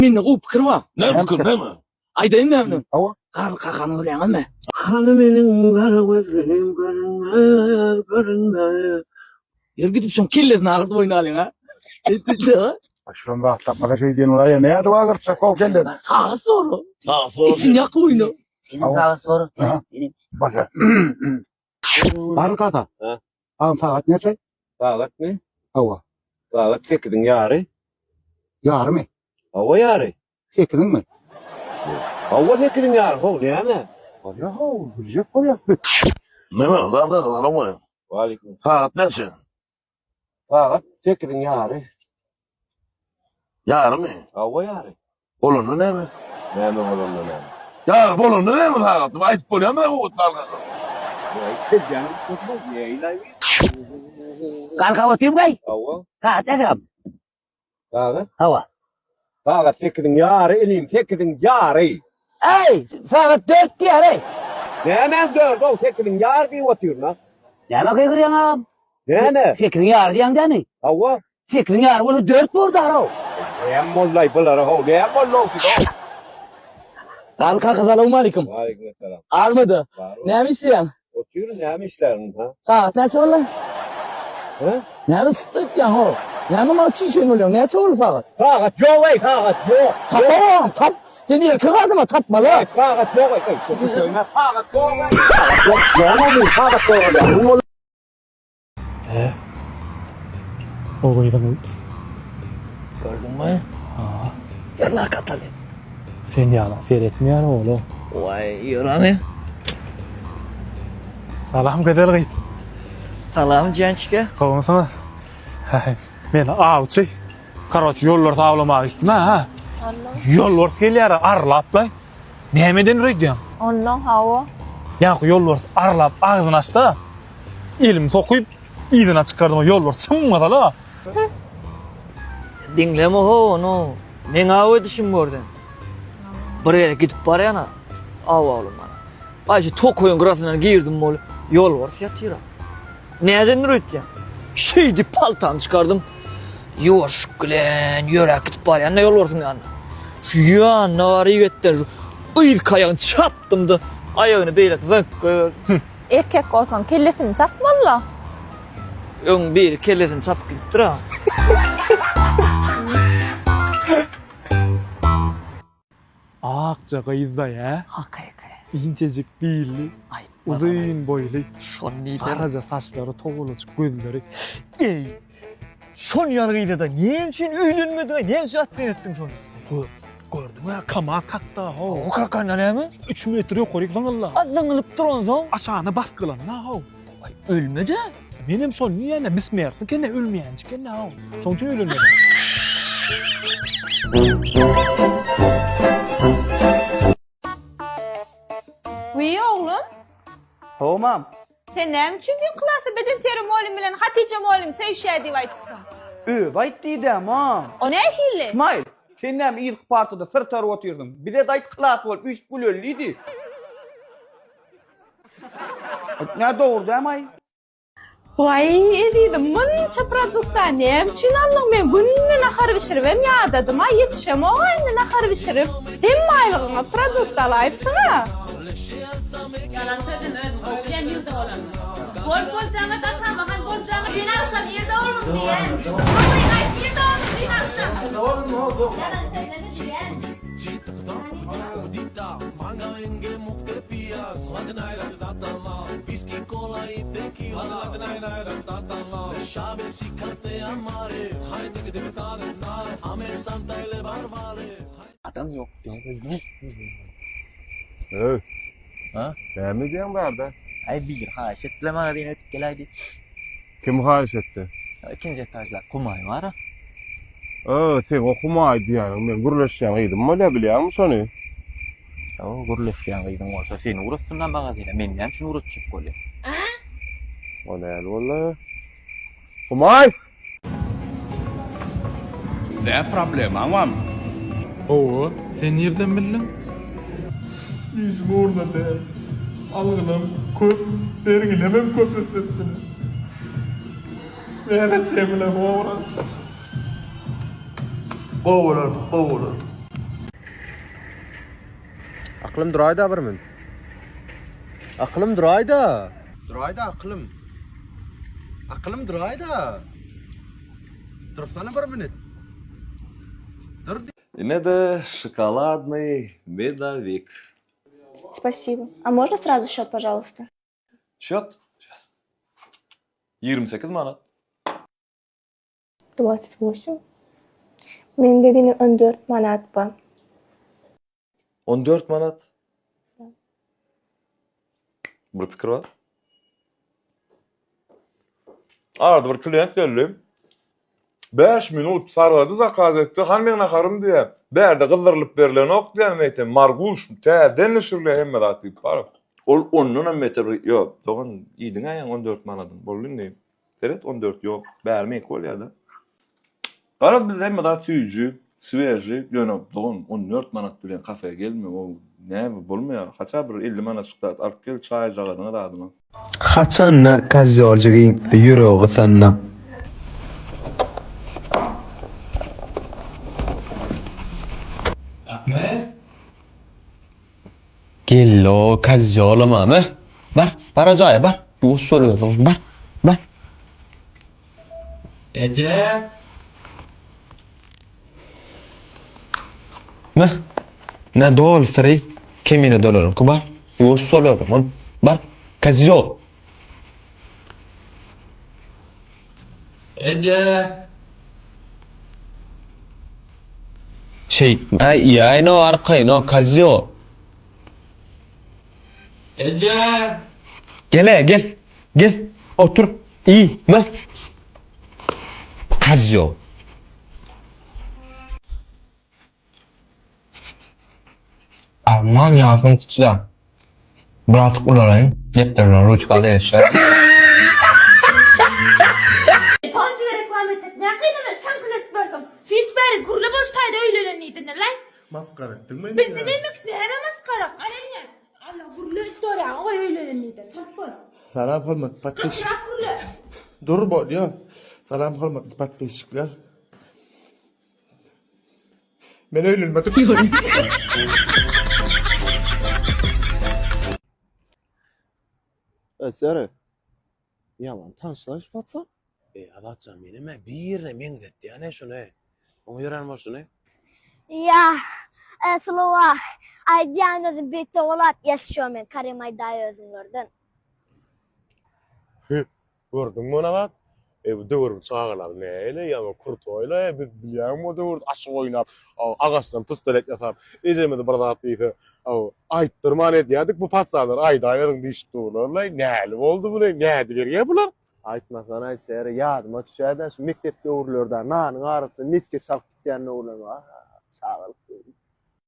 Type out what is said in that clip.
Mende gowy pikir bar. Näme pikir, näme? Aýdaýyn näme? Hawa. Garly kakany görýäňizmi? Hany meniň gara gözlim görünmez, görünmez. Ýör gidip şoň kellesini agyrdyp oýnalyň ha. Şuram zat tapmasa şeý diýen bolaýa. Nädip agyrtjak o kellesini? Sagat soru. Sagat soru. Içini ýakyp oýna. Senin sagat soru. Aha. Senin. Bolýar. Garly kaka. Ha. Agam sagat näçe? Sagatmy? Hawa. Sagat sekiziň ýary. Ýarymy? Hawa ýary. Sekiziňmi? Hawa sekiziň ýary, how näme? Bolýa how, biljek bolýa. Näme, Garly kaka, salam Waleýkim. Sagat näçe? Sagat sekiziň ýary. Ýarymy? Hawa ýary. Bolanda näme? Näme bolanda näme? Ýary bolanda näme sagat? Aýdyp bolýarmy gowy Garly kaka? Galkap otyrmy gaý? Hawa. Sagat näçe galdy? Sagat? Hawa. Sagat sekiziň ýary inim, sekiziň ýary. Eý, sagat dört diýýär eý. Nämäň dördi-ow, sekiziň ýary diýip otyryn-a. Nämä gygyrýaň agam? Näme? Sekiziň ýary diýýäň dämi? Hawa. Sekiziň ýary bolsa dört bordy-how. Näme boldy-aý bulara-how, näme boldy-ow size-ow? Garly kaka salowmalikim. Waleýkim-essalam. Almady. Näme işleýäň? Otyryn, näme işlärin, ha? Sagat näçe boldy? Hä? Näme yssytýaň ho? Näme maňa çişen bolýaň? Näçe boldy sagat? Sagat ýok-eý, sagat ýok. Tapamam, tap. Sen erkek adama tapmaly. Eý, sagat ýok-eý, eý, söýme, sagat ýok-eý. Sagat ýok, ýok-ow, sagat ýok. He? O gyzyň Gördüňmi? Ha. Ýör lak ataly. Sen ýalan seretmeýär oglum. Waý, ýör hany. Salam gözel gyz. Salam jançka. Gowumysyňyz? Häý, men awçy. Karoç, ýolbars awlamaga gitdim ha. Ýolbars gelýär arlap-laý. Nämeden öýdýäň? Ondan hawa. Ýaňky ýolbars arlap agzyny açdy. Elimi sokup yzyna çykardym. Ýolbars çyňňadala. Diňleme ho ony. Meň aw edişimi gör sen. Bir gezek gidip barýan-a aw awlamana. Aý şu tokaýyň gyrasyndan girdim bol, ýolbars ýatyr-a. Nädendir öýtýäň? Şeýdip paltamy çykardym. Ýuwaşlyk bilen ýöräp gidip barýan-da ýolbarsyň ýanyna. Şu ýanyna baryp etden şu yzky aýagyny çapdym-da, aýagyny beýleki zyňyp goýberdim. Erkek bolsaň kellesini çapmaly-la. Öň biri kellesini çapyp gidipdir-a. Akja gyzdaý hä? Hakyky. Inçejik billi, Aýtmasana. uzyn boýly, Şony diýsene. garaja saçlary, togalajyk gözleri. Eý, şon ýaly gyza-da näme üçin öýlenmediň-aý, näme üçin atmen etdiň şony? Gör, gördüň-ä, KAMAZ kakda, how. O kakanda näme? Üç metr ýokaryk zyňyldy. A zyňylypdyr onsoň. Aşagyna basgylanda, how. Aý, ölmedi. Menem şony diýýän-ä, bismertnik eken-ä, ölmeýänjik eken-ä, how. Şoň üçin öýlenmedim. Wiý, oglum. Hawa, mam. Sen näme üçin düýn klasda bedenterbiýe mugallym bilen Hatyja mugallym söýüşýär diýip aýdypsyň? Özi aýt diýdi-ä, mam. O nähili? Smile, sen näme yzky partada syrtaryp otyrdyň? Bize-de aýt klas bolup üýşüp güleli diýdi. Nä dogry dämi-aý? Waý, ezizim, munça produktany näme üçin aldyň? Men günde nahar bişiribem ýadadym-a, ýetişemog-a indi nahar bişirip. Hemme aýlygyňa produkt alaýypsyň-a. Ýalan sözleme özüň gowy bilýän nirde bolanyny. Bol boljaňa datama han boljaňa. Düýn agşam nirde bolduň diýen. Dogryňy aýt nirde bolduň düýn agşam. Ýalan sözleme diýen. Adam ýok Öý. Ha? Näme edýäň bärde? Aý bir haýyş etdiler magazyna ötüp geläý diýip. Kim haýyş etdi? Ikinji etažda Humaý bar-a. Ö, seň o Humaý diýýäniň meň gürleşýän gyzym bolýa, bilýäňmi şony? Hawa, gürleşýän gyzyň bolsa seni ugratsynlar magazyna, meni näme üçin ugratjak bolýa? O näl boldy? Humaý! Nä problemaň barmy? Hawa, sen nirden bildiň? Işim ugruna däl. Algylam köp, bergilemem köp üstesine. Näme etjegimi bilemok. Gowy bolar, gowy bolar. Aklym duraýda bir min. Aklym duraýda. Duraýda aklym. Aklym duraýda. Dursana bir minut. Dur. Ine-de şokoladnyý medowik. Spasibo. A можно сразу счет, пожалуйста? Счет? Сейчас. 28 manat. 28. Men dediğini 14 manat ba. 14 manat? Bir pikir bar. Arada bir klient geldi. 5 minut sargady zakaz etdi. Han meň naharym diýýär. Bärde gyzdyrylyp berilenok diýýär men aýtdym. Marguş täzeden bişirilýär hemme zat diýip baryp. Ol ondan hem beter bir ýok dogan iýdiň-ä ýaňy 14 manadyny boldy indi. Seret 14 ýok. Bäri meňki bolýar-da. Garaz bizde hemme zat süýji, sweži, ýöne dogan 14 manat bilen kafe gelme o näme bolmaýar. Haça bir 50 manatjyk zat alyp gel çaýjagazyňa zadyňa. Haçanda kozýoljygyň ýüregi gysanda. Ahmet. Gello kozýolam me. Bar, bar jaýa bar. Ýuwaş bol özüň bar. Bar. Eje. Me. Ne doly syry kemine dolaryňky bar. Ýuwaş bol özüň bar. Kozýol. Eje. Şeýtme iýäýin-ow arkaýyn-ow kozýol. Eje. Gel-ä gel. Gel. Otur. Iý. Me. Kozýol. Arman ýaşyň kiçi-dä. Birazjyk ulalaýyn, depderine ruçka al eşek. Tonjyga reklama etjek näme gynaman şaňkylaşyp barsaň. Hiç bäri gürle boş taýda öýlenen diýdinlaý. Masgara etdiň meni. Bilsin emekçi näme masgara. Al eliňe. Alla gürle istoriýaňy goý öýlenen diýden. Çalyp goý. Salam hormatly podpisçik. Gatyrak gürle. Dur bolýa. Salam hormatly podpisçikler. Men öýlenmedim. Ösere. Ýalan tanşlaş patsa. Eý Azatjan menem-ä birine meňzetýän-ä şuny. Oňa ýörän bolşuny. Ýa, slowa aýdýan özüm beýt dogulap ýeşşo men Karim aýdaý özüňlerden. Gördüňmi ony Azat? Eý bu döwrüň çagalary nähili ýaňy krutoýla biz bilýäňmi o döwürde aşyk oýnap agaçdan pistolet ýasap ejemiz bir zat diýse aýtdyrman edýärdik bu paçanlar aýdaýberiň diýşip durlarlaý nähili boldy bu nädiberýä bular. Aýtmasana Seri ýadyma düşýädä şu mekdep döwürlerde nanyň arasyna mesge çalyp gitýän döwürler ah çagalyk döwri.